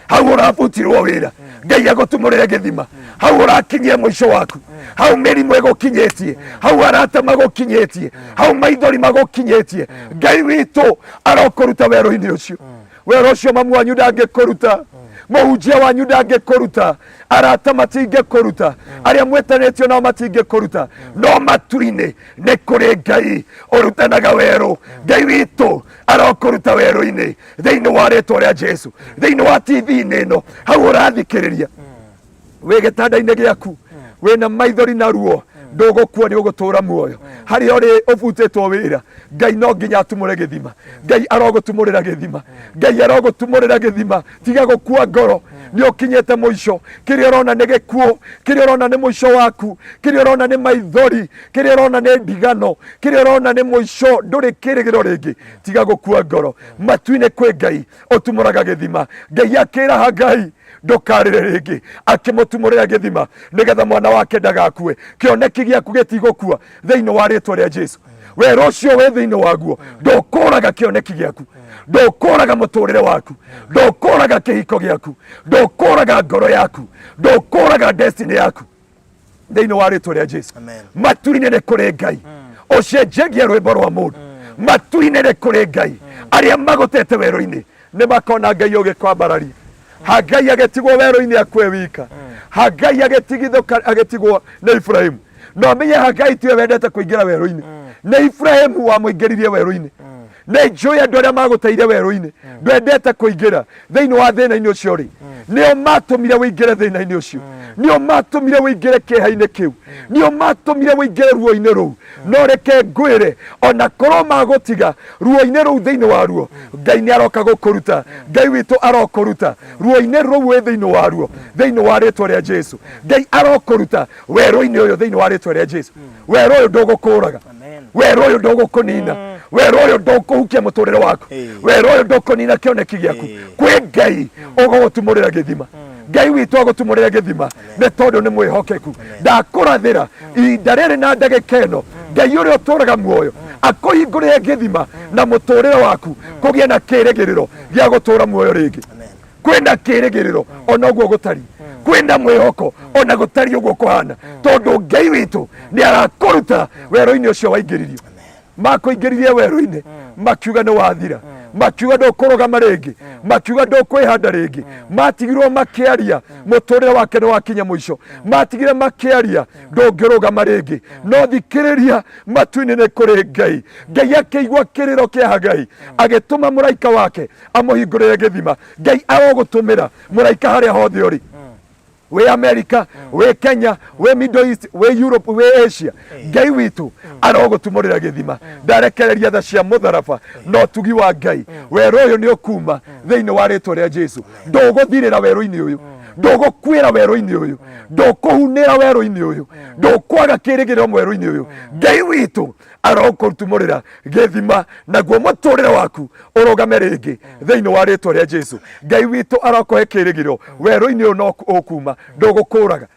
hau ũrabutirwo wĩra, Ngai agũtumũrĩre gĩthima. Hau ũrakinyia mũico waku, hau mĩrimũ ĩgũkinyĩtie, hau arata magũkinyĩtie, hau maithori magũkinyĩtie, Ngai witũ arokũruta werũ-inĩ ũcio. Wĩra ũcio mamu wanyu ndangĩkũruta, mũhunjia wanyu ndangĩkũruta, arata matingĩkũruta, arĩa mwĩtanĩtio nao matingĩkũruta, no matu-inĩ nĩ kũrĩ Ngai ũrutanaga werũ. Ngai witũ arokũruta werũ-inĩ thĩinĩ wa rĩtwa rĩa Jesu. Thĩinĩ wa TV-inĩ ĩno, hau ũrathikĩrĩria wĩ gĩtanda-inĩ gĩaku wĩna maithori na ruo, ndũgũkua, nĩ ũgũtũra muoyo. Harĩa ũrĩ ũbutĩtwo wĩra, Ngai no nginya atumũre gĩthima. Ngai arogũtumũrĩra gĩthima. Ngai arogũtumũrĩra gĩthima. Tiga gũkua ngoro, nĩ ũkinyĩte mũico. Kĩrĩa ũrona nĩ gĩkuũ, kĩrĩa ũrona nĩ mũico waku, kĩrĩa ũrona nĩ maithori, kĩrĩa ũrona nĩ ndigano, kĩrĩa ũrona nĩ mũico, ndũrĩ kĩrĩgĩro rĩngĩ, tiga gũkua ngoro. Matu-inĩ kwĩ Ngai ũtumũraga gĩthima. Ngai akĩra Hagai, ndũkarĩre rĩngĩ, akĩmũtumũrĩra gĩthima nĩgetha mwana wake ndagakue. Kĩoneki gĩaku gĩtigũkua thĩinĩ wa rĩtwa rĩa Jesu. Wĩra ũcio wĩ thĩinĩ waguo ndũkũraga kĩoneki gĩaku, ndũkũraga mũtũrĩre waku, ndũkũraga kĩhiko gĩaku, ndũkũraga ngoro yaku, ndũkũraga destiny yaku thĩinĩ wa rĩtwa rĩa Jesu. Amen. Matu-inĩ nĩ kũrĩ Ngai ũcenjagia rwĩmbo rwa mũndũ. Matu-inĩ nĩ kũrĩ Ngai. Arĩa magũtete werũ-inĩ nĩ makona Ngai ũgĩkwambararia. Hagai agĩtigwo werũ-inĩ akue wika. Hagai agĩtigithũka, agĩtigwo nĩ Ibrahimu. No menye Hagai tiwe wendete kũingĩra werũ-inĩ, nĩ Ibrahimu wamũingĩririe werũ-inĩ. Nĩ njũĩ andũ arĩa magũteire werũ-inĩ, ndwendete kũingĩra thĩinĩ wa thĩna-inĩ ũcio rĩ, nĩo matũmire ũingĩre thĩna-inĩ ũcio, nĩo matũmire ũingĩre kĩeha-inĩ kĩu, nĩo matũmire ũingĩre ruo-inĩ rũu. No reke ngwĩre, ona korwo magũtiga ruo-inĩ rũu thĩinĩ wa ruo, Ngai nĩ aroka gũkũruta. Ngai witũ arokũruta ruo-inĩ rũu wĩ thĩinĩ wa ruo thĩinĩ wa rĩtwa rĩa Jesu. Ngai arokũruta werũ-inĩ ũyũ thĩinĩ wa rĩtwa rĩa Jesu. Werũ ũyũ ndũgũkũraga, werũ ũyũ ndũgũkũnina, werũ ũyũ ndũkũhukia mũtũrĩre waku, werũ ũyũ ndũkũnina kĩoneki gĩaku. Kwĩ Ngai ũgũgũtumũrĩra gĩthima. Ngai witũ agũtumũrĩra gĩthima nĩ tondũ nĩ mwĩhokeku. Ndakũrathĩra ihinda rĩrĩ na ndagĩka ĩno, Ngai ũrĩa ũtũraga muoyo akũhingũrĩre gĩthima na mũtũrĩre waku kũgĩe na kĩrĩgĩrĩro gĩa gũtũra muoyo rĩngĩ. Kwĩna kĩrĩgĩrĩro ona ũguo gũtariĩ, kwĩna mwĩhoko ona gũtariĩ ũguo kũhana, tondũ Ngai witũ nĩ arakũruta werũ-inĩ ũcio waingĩririo. Makũingĩririe werũ-inĩ makiuga nĩ wathira, makiuga ndũkũrũgama rĩngĩ, makiuga ndũkwĩhanda rĩngĩ. Matigirwo makĩaria mũtũrĩre wake nĩ wakinya mũico, matigire makĩaria ndũngĩrũgama rĩngĩ. No thikĩrĩria, matu-inĩ nĩ kũrĩ Ngai. Ngai akĩigua kĩrĩro kĩa Hagai, agĩtũma mũraika wake amũhingũrĩre gĩthima. Ngai arogũtũmĩra mũraika harĩa hothe ũrĩ, wĩ America, wĩ Kenya, wĩ Middle East, wĩ Europe, wĩ Asia, Ngai witũ arogũtumũrĩra gĩthima. Ndarekereria tha cia mũtharaba na ũtugi wa Ngai. Werũ ũyũ nĩ ũkuma thĩinĩ wa rĩtwa rĩa Jesu. Ndũgũthirĩra werũ-inĩ ũyũ, ndũgũkuĩra werũ-inĩ ũyũ, ndũkũhunĩra werũ-inĩ ũyũ, ndũkwaga kĩrĩgĩrĩro mwerũ-inĩ ũyũ. Ngai witũ arokũtumũrĩra gĩthima naguo mũtũrĩre waku ũrũgame rĩngĩ thĩinĩ wa rĩtwa rĩa Jesu. Ngai witũ arokũhe kĩrĩgĩrĩro werũ-inĩ ũyũ, no ũkuma, ndũgũkũraga.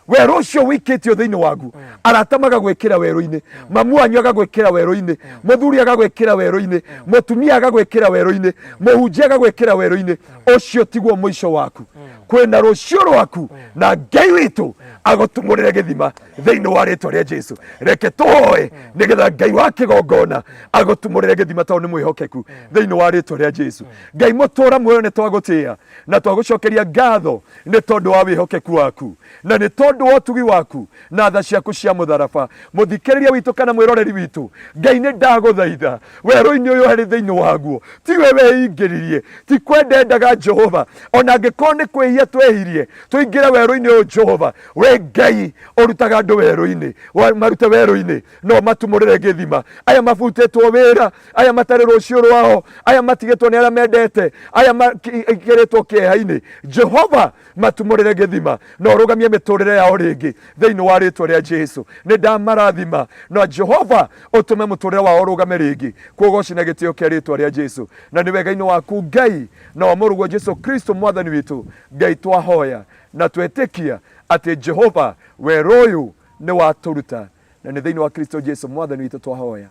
Werũ ũcio wĩikĩtio thĩinĩ waku, arata magagwĩkĩra werũ-inĩ, mamu wanyu agagwĩkĩra werũ-inĩ, mũthuri agagwĩkĩra werũ-inĩ, mũtumia agagwĩkĩra werũ-inĩ, mũhunjia agagwĩkĩra werũ-inĩ, ũcio tiguo mũico waku. Kwĩna rũciũ rwaku na Ngai witũ agũtumũrĩre gĩthima thĩinĩ wa rĩtwa rĩa Jesu. Reke tũhoe nĩgetha Ngai wa kĩgongona agũtumũrĩre gĩthima tondũ nĩ mwĩhokeku thĩinĩ wa rĩtwa rĩa Jesu. Ngai mũtũra muoyo, nĩ twagũtĩĩa na twagũcokeria ngatho nĩ tondũ wa wĩhokeku waku na nĩ tondũ wa ũtugi waku na tha ciaku cia mũtharaba. Mũthikĩrĩria witũ kana mwĩroreri witũ, Ngai nĩ ndagũthaitha werũ-inĩ ũyũ harĩ thĩinĩ waguo, tiwe weingĩririe, ti kwenda endaga Jehova, ona angĩkorwo nĩ kwĩhia twehirie tũingĩre werũ-inĩ ũyũ Jehova, we Ngai ũrutaga andũ werũ-inĩ, marute werũ-inĩ no matumũrĩre gĩthima. Aya mabutĩtwo wĩra, aya matarĩ rũciũ rwao, aya matigĩtwo nĩ arĩa mendete, aya makĩrĩtwo kĩeha-inĩ, Jehova matumũrĩre gĩthima na ũrũgamie mĩtũrĩre yao rĩngĩ thĩinĩ wa rĩtwa rĩa Jesu. Nĩ ndamarathima na Jehova ũtũme mũtũrĩre wao ũrũgame rĩngĩ kũgoci na gĩtĩo kĩa rĩtwa rĩa Jesu, na nĩ wega-inĩ waku Ngai na wa mũrũguo Jesu Kristo mwathani witũ. Ngai twahoya na twetĩkia atĩ Jehova werũ ũyũ nĩ watũruta, na nĩ thĩinĩ wa Kristo Jesu mwathani witũ twahoya.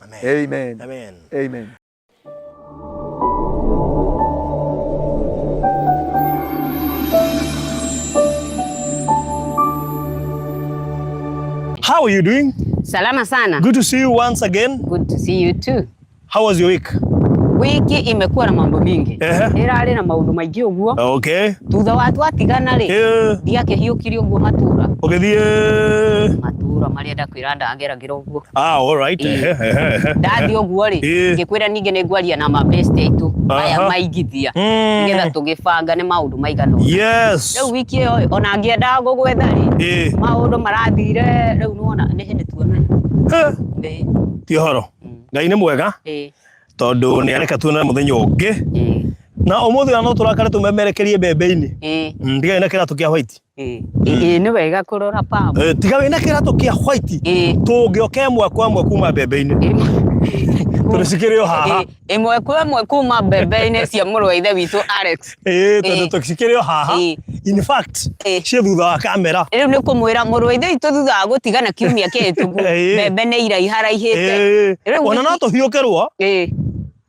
Amen. Amen. Amen. Amen. How are you doing? Salama sana. Good to see you once again. Good to see you too. How was your week? Wiki imekuwa na mambo mingi. Ehe. Ĩrarĩ na maũndũ maingĩ ũguo. Okay. Thutha wa twatigana rĩ, Eh, ndiakĩhiũkirie ũguo matũra. Ũgĩthiĩ Matũra marĩa ndakwĩra ndageragĩra ũguo. Ah, all right. Ĩĩ. Ehe, ehe, ehe. Ndathiĩ ũguo rĩ, Ĩĩ. ngĩkwĩra ningĩ nĩ ngwaria na mabeste aitũ aya Aha. maigithia nĩgetha tũgĩbanga nĩ maũndũ maigana ũna. Yes. Rĩu wiki ĩyo ona ngĩendaga gũgwetha rĩ, Ĩĩ. maũndũ marathire rĩu nĩwona nĩ hĩndĩ tuonana. Eh, Ĩĩ. Ti ũhoro. Ngai nĩ mwega Ĩĩ. tondũ nĩ areka tuonane mũthenya ũngĩ. Ĩĩ. Na ũmũthĩ ona no tũrakare tũmemerekerie mbembe-inĩ. Ĩĩ. Tiga wĩna kĩratũ kĩa white. Ĩĩ. Ĩĩ nĩ wega kũrora pam. Eh, tiga wĩna kĩratũ kĩa white. Ĩĩ. Tũngĩoka ĩmwe kwa ĩmwe kuma mbembe-inĩ. Tondũ cikĩrĩ o haha. Ĩĩ, ĩmwe kwa ĩmwe kuma mbembe-inĩ cia mũrũ wa ithe witũ Alex. Ĩĩ, tondũ Ĩĩ. tũcikĩrĩ o haha. Ĩĩ. In fact, Ĩĩ. ciĩ thutha wa kamera. Rĩu nĩ kũmwĩra mũrũ wa ithe witũ thutha wa gũtigana kiumia kĩhĩtũku Ĩĩ. mbembe nĩ iraiharaihĩte. Ĩĩ. Rĩu Ona no wiki- tũhiũkĩrwo Ĩĩ.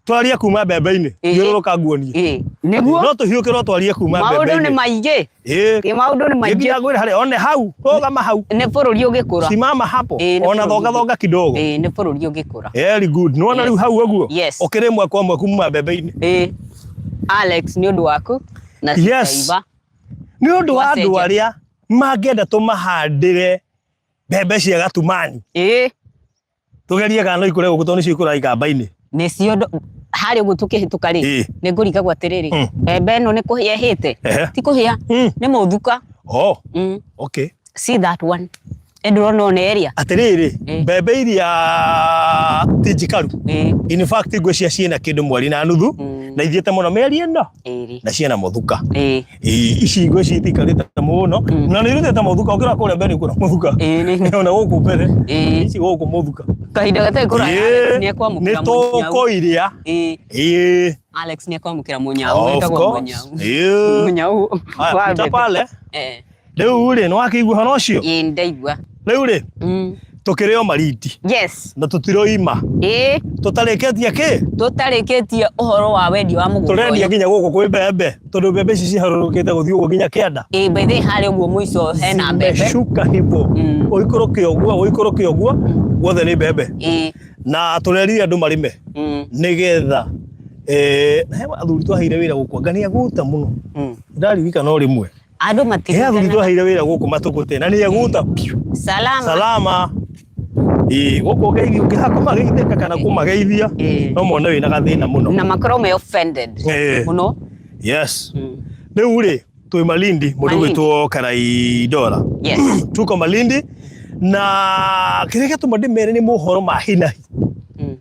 twarie kuma mbembe-inĩ. Ĩĩ. Thiũrũrũka nguonie. Ĩĩ. Nĩguo No tũhiũkĩrwo twarie kuma maũndũ nĩ mbembe-inĩ. maingĩ. Ĩĩ. Ĩĩ, maũndũ nĩ maingĩ. Nginya ngwĩre harĩa one hau, rũgama hau. Nĩ bũrũri ũgĩkũra. Simama hapo. Ĩĩ, nĩ Ona bũrũri thonga ũgĩ- thonga kidogo. Ĩĩ, nĩ bũrũri ũgĩkũra. Very good. Nĩwona Yes. rĩu hau ũguo? Yes. Ũkĩrĩ ĩmwe kwa ĩmwe kuma mbembe-inĩ. Ĩĩ. Alex nĩ ũndũ waku na Yes. Saiba. Nĩ ũndũ wa andũ Wacenjia. arĩa mangĩenda tũmahandĩre mbembe cia gatumani. Ĩĩ. Tũgerie kana no ikũre gũkũ tondũ nĩcio ikũraga ikamba-inĩ. Nĩcio harĩa ũguo tũkĩhĩtũka rĩ, Ĩĩ. nĩ ngũrigagwo atĩrĩrĩ, mbembe ĩno nĩ kũhĩa ĩhĩte? Ehe. Ti kũhĩa, nĩ mũthuka. Oh, okay. See that one. Ĩ ndũrona ona ĩrĩa? Atĩrĩrĩ, Ĩĩ. mbembe iria ti njikaru. Ĩĩ. In fact ngwĩciria ciĩna kĩndũ mweri na nuthu na ithiĩte mũno mĩeri ĩno Ĩrĩ. na ciĩna mũthuka. Ĩĩ. Ĩĩ, ici ngwĩciria itikarĩte mũno na nĩ irutĩte mũthuka ũkĩra kũrĩa mbere nĩ mũthuka. Ĩĩ, nĩ- Ona gũkũ mbere. Ĩĩ. Ici gũkũ mũthuka. Kahinda gatarĩ kũraya Ĩĩ, Alex nĩ ekwamũkĩra nĩ mũnyau. tũkũiria. Ĩĩ. Ĩĩ. Alex nĩ ekwamũkĩra mũnyau Of wĩtagwo course. mũnyau. Ĩĩ. Mũnyau Haya, wa pita mbembe. pale. Eh. Rĩu rĩ, nĩ wakĩigua ũhoro ũcio? Ĩĩ ndaigua. Rĩu rĩ, tũkĩrĩ o Malindi Yes. na tũtiroima Ĩĩ tũtarĩkĩtie kĩ? Tũtarĩkĩtie ũhoro wa wendia wa mũgũnda Tũrendia ũyũ. nginya gũkũ kwĩ mbembe tondũ mbembe ici ciharũrũkĩte gũthiĩ ũguo nginya kĩanda. Ĩĩ by the way harĩa ũguo mũico hena mbembe. Zimeshuka hivyo. Ũikũrũke ũguo, ũikũrũke ũguo, guothe nĩ mbembe. Ĩĩ. Na tũrerire andũ marĩme nĩgetha eh, he athuri twaheire wĩra gũkũ anga nĩ aguta mũno. Ndaririkana o rĩmwe. Andũ He athuri matiririkanaga. twaheire wĩra gũkũ matũkũte na nĩ aguta piũ. Salama. Salama. Ĩĩ gũkũ ũngĩgeithia ũngĩaga kũmageithĩka kana kũmageithia Ĩĩ. no mone wĩna gathĩna mũno. Na makorwo me offended. Ĩĩ. Mũno. Yes. Rĩu rĩ twĩ Malindi mũndũ Malindi. gwĩtwo Karai Dora. Yes. Tuko Malindi na kĩrĩa gĩatũma ndĩmere nĩ mohoro ma hinahi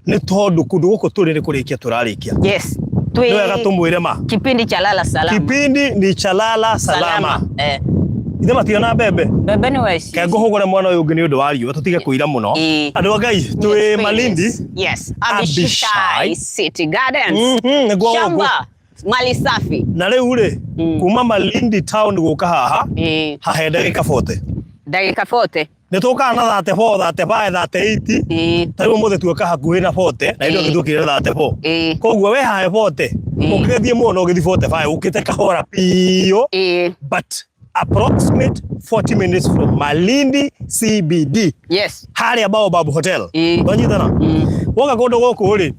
nĩ tondũ kũndũ gũkũ tũrĩ nĩ kũrĩkia tũrarĩkia. Yes. Nĩ wega tũmwĩre ma. Kipindi cha lala salama. Kipindi ni cha lala salama. Eh. Ithe mationa mbembe. Mbembe nĩ weci. Ke ngũhũgũre mwana ũyũ ũngĩ nĩ ũndũ wa riũa tũtige kũira mũno. Ĩĩ. Andũ a Ngai twĩ Malindi. Yes. Abishai. Abishai City Gardens. Nĩguo gũkũ. Shamba mali safi. Na rĩu rĩ kuma Malindi town gũka haha Ĩĩ. hahe ndagĩka 40. Ndagĩka 40. Nĩ tũkaga na 34, 35, 38. Ta rĩu ũmũthĩ tuoka hakuhĩ na 40 na ithuĩ tuokire na 34. Koguo we hae 40, ũngĩgĩthiĩ mũno ũgĩthiĩ 45 ũkĩte kahora biũ, but approximate 40 minutes from Malindi CBD, harĩa Baobab Hotel. Twanyitana? Woka kũndũ gũkũ rĩ,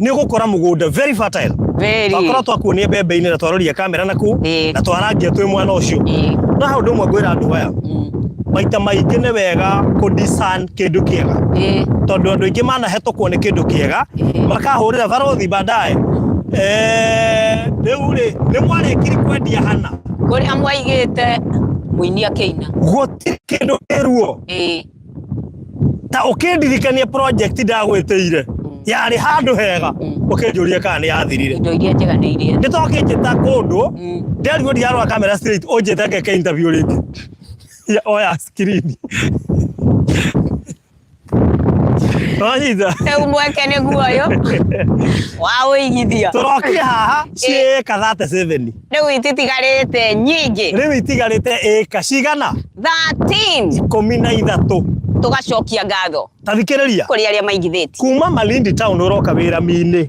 nĩ ũgũkora mũgũnda very fertile. Very. Twakorwo twakuonia mbembe-inĩ na twaroria kamera na kũu na twarangia twĩ mwena ũcio. No ha ũndũ ũmwe ngwĩra andũ aya, maita maingĩ nĩ wega kũ discern kĩndũ kĩega, tondũ andũ aingĩ manahetũkwo nĩ kĩndũ kĩega, makahũrĩra barothi baadaye. Rĩu rĩ, nĩ mwarĩkiri kwendia hana? Kũrĩa mwaigĩte mũini akĩina. Gũtirĩ kĩndũ kĩruo ta ũkĩndirikania project ndagwĩtĩire yarĩ handũ hega, ũkĩnjũria kana nĩ yathirire. Indo iria njega nĩ iria. Nĩ tokĩnjĩta kũndũ, nderirwo ndirarora kamera straight, ũnjĩte ngeke interview rĩngĩ. Oya screen. Wanyita? Rĩu mweke nĩguo ũyũ wa ũigithia. Tũrokire haha ciĩka 37. Rĩu ititigarĩte nyingĩ. Rĩu itigarĩte ĩka cigana? 13. 13. Tũgacokia ngatho Ta thikĩrĩria. kũrĩ arĩa maigithĩtie. Kuma Malindi town ũroka wĩra-inĩ.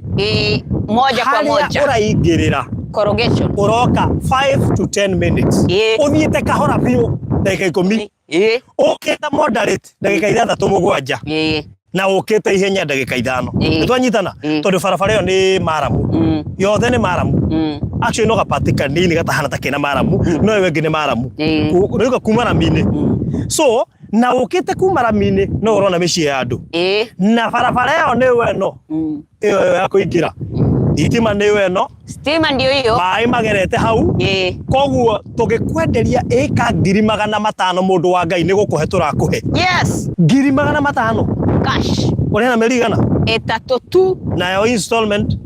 Moja kwa Harĩa moja. ũraingĩrĩra Corrugation. ũroka 5 to 10 minutes. Ũthiĩte kahora biũ ndagĩka 10. Ũkĩte moderate ndagĩka 6, 7. Na ũkĩte ihenya ndagĩka 5. Nĩ twanyitana? Tondũ barabara ĩyo nĩ maramu. Yothe nĩ maramu. Actually no gapati kanini gatahana ta kena maramu, no ĩyo ĩngĩ nĩ maramu. Rĩu kuma rami-inĩ. So na ũkĩte kuma rami-inĩ no ũrona mĩciĩ ya andũ. Na barabara ĩyo nĩyo ĩno. Ĩyo ĩyo ya kũingĩra. Thitima nĩyo ĩno. Stima ndio hiyo. Maĩ magerete hau. Koguo tũgĩkwenderia ĩka 500,000, mũndũ wa Ngai, nĩ gũkũhe tũrakũhe. 500,000. Cash. Ũrena mĩeri igana? 3 tu. Nayo installment?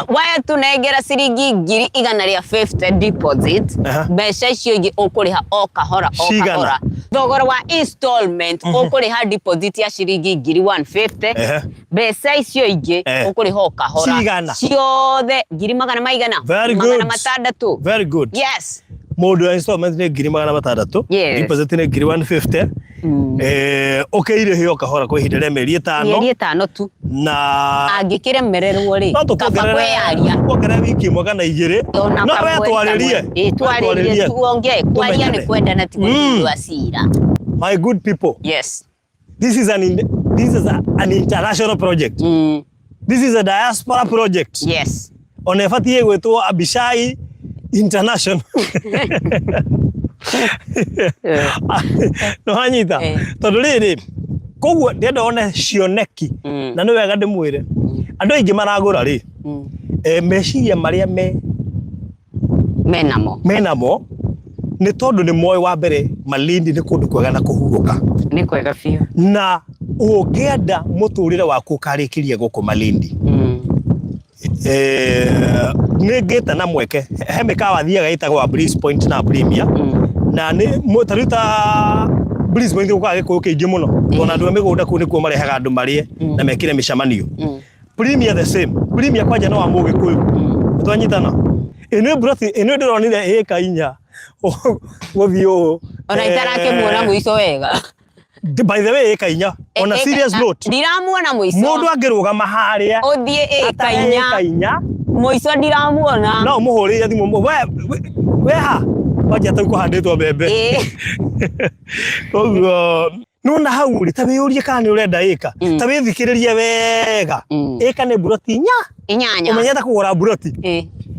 Waya tunengera ciringi 150,000 deposit. Mbeca icio ingĩ ũkũrĩha o kahora o Cigana? kahora. Thogora wa installment, ũkũrĩha deposit ya ciringi 150,000. Mbeca icio ingĩ ũkũrĩha o kahora. Cigana? Ciothe ngiri magana maigana? Very Magana good. matandatũ. Very good. Mũndũ wa installment nĩ 600,000. Deposit nĩ 150,000. Ũkĩirĩhe o kahora kwa ihinda rĩa mĩeri 5. Mĩeri 5 tu. Na angĩkĩremererwo rĩ, no kaba kwĩyaria. tũkuongerere wiki 1 kana 2. Ona No we kamweri twarĩrie. kamwe. Twarĩrie, tuongee. Kwaria nĩ Tũmenyane. kwendana, ti gũtuithua cira. My good people. This is an international project. This is a diaspora project. Ona ĩbatiĩ gwĩtwo Abishai International. Nĩ wanyita? Tondũ rĩrĩ, koguo ndĩrenda one cioneki, na nĩ wega ndĩmwĩre andũ aingĩ maragũra rĩ, meciria marĩa menamo menamo nĩ tondũ nĩ moĩ wa mbere Malindi nĩ kũndũ kwega na kũhurũka. Nĩ kwega biũ. Na ũngĩenda mũtũrĩre waku ũkarĩkĩria gũkũ Malindi, nĩ ngĩte na mweke he mĩkawa thiaga ĩtagwo Breeze Point na Premier, na nĩ ta rĩu ta Breeze Point gũkaga gĩkũyũ kĩingĩ mũno, tondũ andũ a mĩgũnda kũu nĩkuo marehaga andũ marĩe na mekĩre mĩcemanio. Premier the same. Premier kwanja no wa mũgĩkũyũ. Twanyitana? Ĩno broti ĩno ndĩronire ĩka 4 gũthiĩ ũũ. Ona itarakĩmuona mũico wega. By the way, ĩka 4 on a serious note, Ndiramuona mũico. Mũndũ angĩrũgama harĩa ũthiĩ ĩka atare 4. Ĩka 4. Mũico ndiramuona. No ũmũhũrĩre thimũ, we ha kwanja tau kũhandĩtwo mbembe. Koguo nona hau rĩ, ta wĩyũrie kana nĩ ũrenda ĩka, ta wĩthikĩrĩrie wega. Ĩka nĩ mburoti 4. 8. Ũmenyete kũgũra mburoti.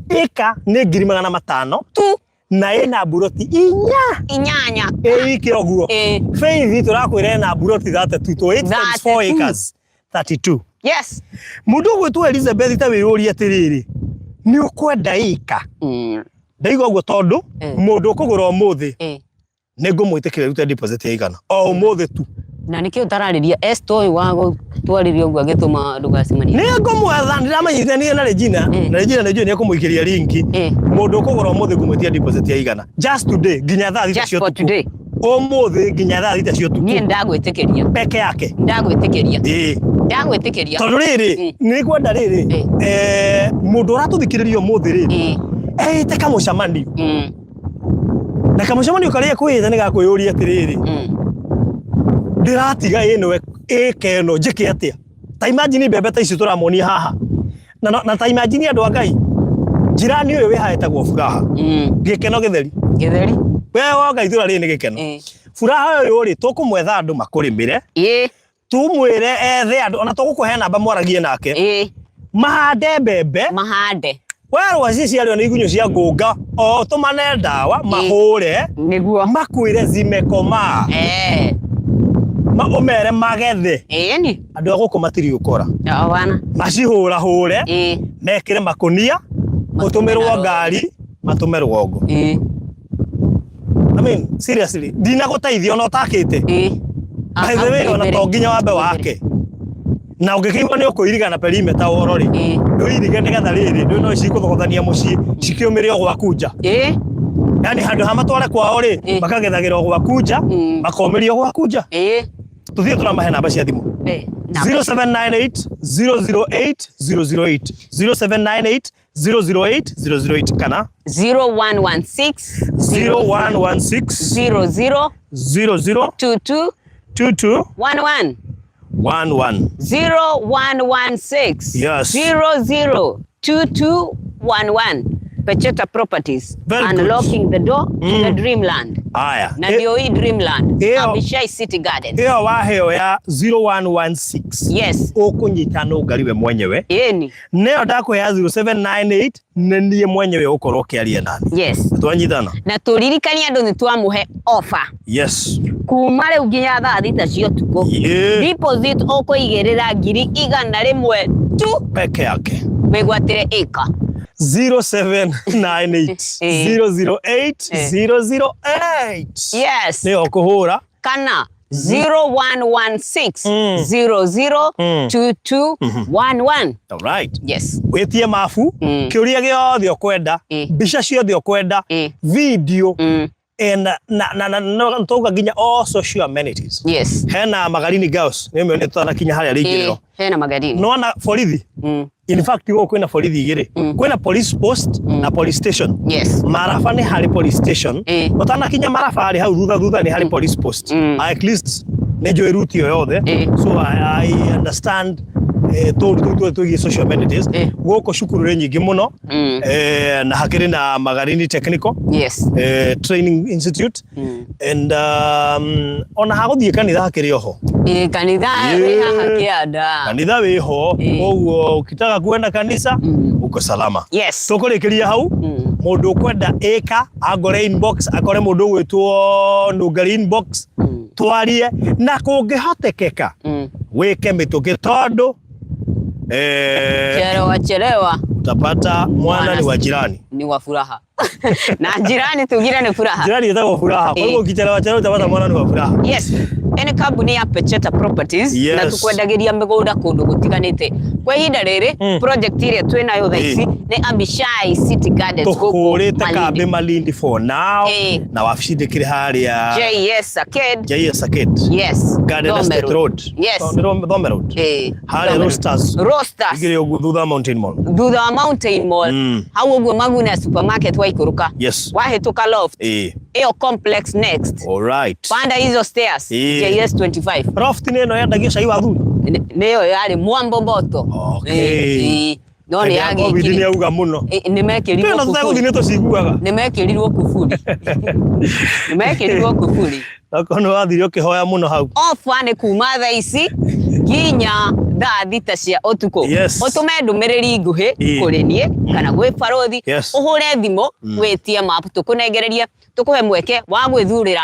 Ĩka nĩ 500,000 tu, na ĩna mburoti 4. 8. Ĩ wiki ũguo. Faith tũrakwĩra ĩna mburoti 32 to 8 times 4 32. acres 32. Mũndũ ũgwĩtwo Elizabeth, ta wĩyũrie atĩrĩrĩ, nĩ ũkwenda ĩka? Ndaigua ũguo tondũ mũndũ ũkũgũra ũmũthĩ, nĩ ngũmwĩtĩkĩria rute deposit ya 100 o ũmũthĩ tu. Na nĩkĩo ũtararĩria Esther ũyũ wa gũtwarĩria ũguo agĩtũma ndũgacemanie? Nĩ ngũmwetha, ndĩramenyithania na Regina, na Regina nĩ njũĩ nĩ ekũmũikĩria linki. Mũndũ ũkũgũra ũmũthĩ ngũmwĩtia deposit ya 100 just today nginya thaa 6 Just cia for ũtukũ. today. Ũmũthĩ nginya thaa 6 cia Niĩ ũtukũ. Ndagwĩtĩkĩria. Peke yake. Ndagwĩtĩkĩria. Ndagwĩtĩkĩria. Tondũ rĩrĩ, nĩ ngwenda rĩrĩ, mũndũ ũratũthikĩrĩria ũmũthĩ rĩ, eĩte kamũcemanio. Na kamũcemanio karĩa kwĩĩte nĩ gakwĩyũria atĩrĩrĩ, ndĩratiga ĩno ĩka ĩno njĩke atĩa? Ta imagine mbembe ta icio tũramonia haha. Na, na, na ta imagine andũ a Ngai, njirani ũyũ wĩ haha etagwo Furaha. Gĩkeno gĩtheri. Gĩtheri. We woka itũra rĩrĩ nĩ gĩkeno. Furaha ũyũ rĩ, tũkũmwetha andũ makũrĩmĩre. Tumwĩre ethe andũ, ona tũgũkũhe namba mwaragie nake. Mahande mbembe. Mahande. Werwo ici ciarĩo nĩ igunyũ cia ngũnga, o tũmane ndawa, mahũre. Nĩguo. Makwĩre zimekomaa. Ma, ũmere magethe. Ĩni. Andũ a gũkũ matirĩ ũkora. Wana. Macihũrahũre. Mekĩre makũnia, ũtũmĩrwo ngari, matũme rũgongo. I mean, seriously, ndinagũteithia ona ũtakĩte. By the way, ona to nginya wambe wake. Na ũngĩkĩigua nĩ ũkũiriga na perimeter woro rĩ, ndũirige nĩgetha rĩrĩ, ndũĩ no cikũthogothania mũciĩ, cikĩũmĩre o gwaku nja. Yani handũ ha matware kwao rĩ, makagethagĩra o gwaku nja, makomĩria o gwaku nja. Tũthiĩ tũramahe namba cia thimũ. 0798 008 008 0798 008 008 kana 0116 0116 00 00 22 22 11 11. 0116 Yes. 00 22 11. Pecheta Properties. Very good. Unlocking the door to the dreamland. Aya. Na ndio hii dreamland. Ĩyo- Abishai City Gardens. Ĩyo waheo ya 0116. Yes. Ũkũnyita nũngari we mwenyewe. Ĩni. Nĩyo ndakũhe ya 0798 nĩ niĩ mwenyewe ũkorwo ũkĩaria nani. Yes. Twanyitana? Na tũririkanie andũ nĩ twamũhe offer. Yes. Kuma rĩu nginya thaa thita cia ũtukũ. Yeah. Deposit ũkũigĩrĩra 100,000 tu. Peke yake. Wĩgwatĩre ĩka. 0798 008 008. Yes. Nĩyo ũkũhũra. Kana 0116 00 22 11. All right. Yes. Wĩtie mabu, kĩũria gĩothe ũkwenda, mbica ciothe ũkwenda, video, and na na na na tauga nginya all social amenities. Yes. Hena Magarini Girls, nĩ mĩone tũtanakinya harĩa rĩingĩrĩro. Hena Magarini. Nona borithi. In fact gũkũ kwĩna borithi igĩrĩ. Kwĩna police post na police station. Yes. Maraba nĩ harĩ police station. Ũtanakinya Maraba rĩ hau thutha thutha nĩ harĩ police post. At least nĩ njũĩ route ĩyo yothe. So I understand tũũndũ tũu tuothe twĩgiĩ social amenities. Gũkũ cukuru nĩ nyingĩ mũno. Na hakĩrĩ na Magarini Technical. Yes. Training Institute. And ona hagũthiĩ kanitha hakĩrĩ oho. Kanitha wĩ haha kĩanda. Kanitha wĩho, koguo ukitaka kwenda kanisa uko salama. Yes. Tũkũrĩkĩria hau, mũndũ ũkwenda ĩka angore inbox, akore mũndũ ũgwĩtwo Nũngari inbox, twarie na kũngĩhotekeka wĩke mĩtũkĩ tondũ Chelewa chelewa utapata mwana ni wa jirani. Ni wa furaha. Na jirani tugire ni furaha. Jirani etagwo furaha. Kwa hivyo ukichelewa chelewa utapata mwana ni wa furaha. Yes. Ene kambuni ya Pecheta Properties Yes. na tukwendagĩria mĩgũnda kũndũ gũtiganĩte. Kwa ihinda rĩrĩ project ĩrĩa twĩ nayo thaa ici nĩ Abishai City Gardens gũkũ Tũhũrĩte Malindi. kambĩ Malindi for now na wabici ndĩkĩrĩ harĩa JS Arcade. JS Arcade. Yes. Garden Thome Estate Road. Yes. Thome Road. Harĩa Thome Road. Roasters. Roasters. Igĩrĩ ũguo thutha wa Mountain Mall. Thutha wa Mountain Mall. Hau ũguo Maguna supermarket waikũrũka. Yes. Wahĩtũka loft. Ĩyo complex next. All right. Panda hizo stairs. JS 25. Loft nĩ ĩno yendagio cai wa thuri. Nĩyo yarĩ Mwambo Mboto. Okay. No nĩ Hĩndĩ ya Covid nĩ yagĩkire. auga mũno. Nĩ mekĩrirwo Twĩna tũtegũthiĩ kuburi. nĩ tũciguaga. Nĩ mekĩrirwo kuburi. Nĩ mekĩrirwo kuburi. Okorwo nĩ wathire ũkĩhoya mũno hau. Ofa nĩ kuma thaa ici nginya thaa thita cia ũtukũ. Yes. Ũtũme ndũmĩrĩri nguhĩ kũrĩ niĩ kana gwĩ barothi. Yes. Ũhũre thimũ wĩtie map tũkũnengererie tũkũhe mweke wa gwĩthurĩra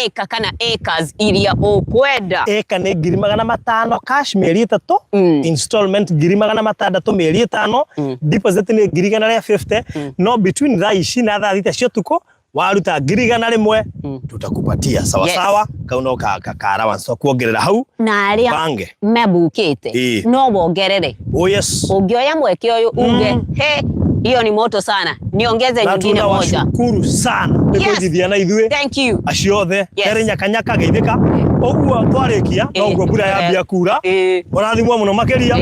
ĩka kana acres iria ũkwenda. Ĩka nĩ 500,000 cash mĩeri 3, installment 600,000 mĩeri 5, deposit nĩ 150,000, no between thaa ici na thaa thita cia ũtukũ waruta 100,000 tutakupatia sawa Yes. sawa kau no ka ka ka allowance kuongerera hau Na arĩa bange mebukĩte no wongerere. Oh yes. Ũngĩoya mweke ũyũ uge he hiyo ni moto sana niongeze Na nyingine moja. tunawashukuru sana nĩ Yes. kũigithia na ithuĩ Thank you. acio othe Yes. kerĩ nyakanyaka geithĩka ũguo twarĩkia noguo mbura yambia kura ũrathimwo mũno makĩria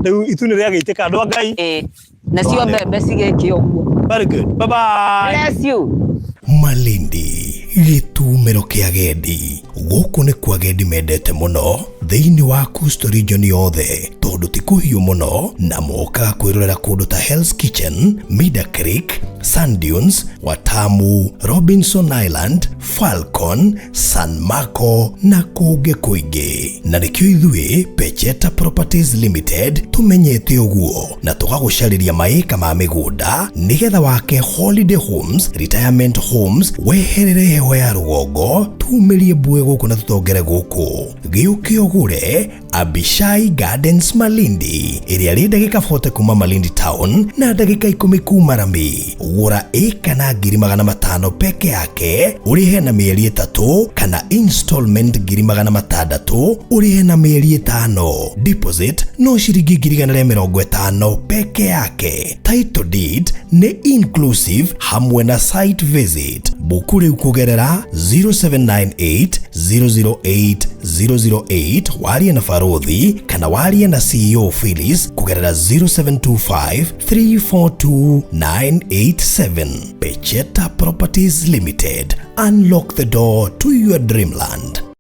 rĩu itu nĩ rĩagĩitĩka andũ a Ngai Nacio mbembe cigĩke ũguo. Very good. Bye bye. Bless you. Malindi gĩtumĩro kĩa agendi. Gũkũ nĩkuo agendi mendete mũno thĩinĩ wa Coastal Region yothe tondũ ti kũhiũ mũno na mokaga kwĩrorera kũndũ ta Hell's Kitchen, Mida Creek, Sand Dunes, Watamu, Robinson Island, Falcon, San Marco na kũngĩ kũingĩ. Na nĩkĩo ithuĩ Pecheta Properties Limited tũmenyete ũguo na tũgagũcarĩria maĩka ma mĩgũnda nĩgetha wake holiday homes, retirement homes, weherere heho ya rũgongo, tumĩrie mbue gũkũ na tũtongere gũkũ. Gĩũke ũgũre Abishai Gardens Malindi ĩrĩa rĩ ndagĩka 40 kuma Malindi Town na ndagĩka 10 kuma Rami. Gũra ĩka na 500,000 peke yake ũrĩhe na mĩeri 3 kana installment 600,000 ũrĩhe na mĩeri 5. Deposit no ciringi 150,000 peke yake. Title deed nĩ inclusive hamwe na site visit. Buku rĩu kũgerera 0798 008 008 warie na Barothi kana warie na CEO Phyllis kũgerera 0725 342 987. Pecheta Properties Limited. Unlock the door to your dreamland.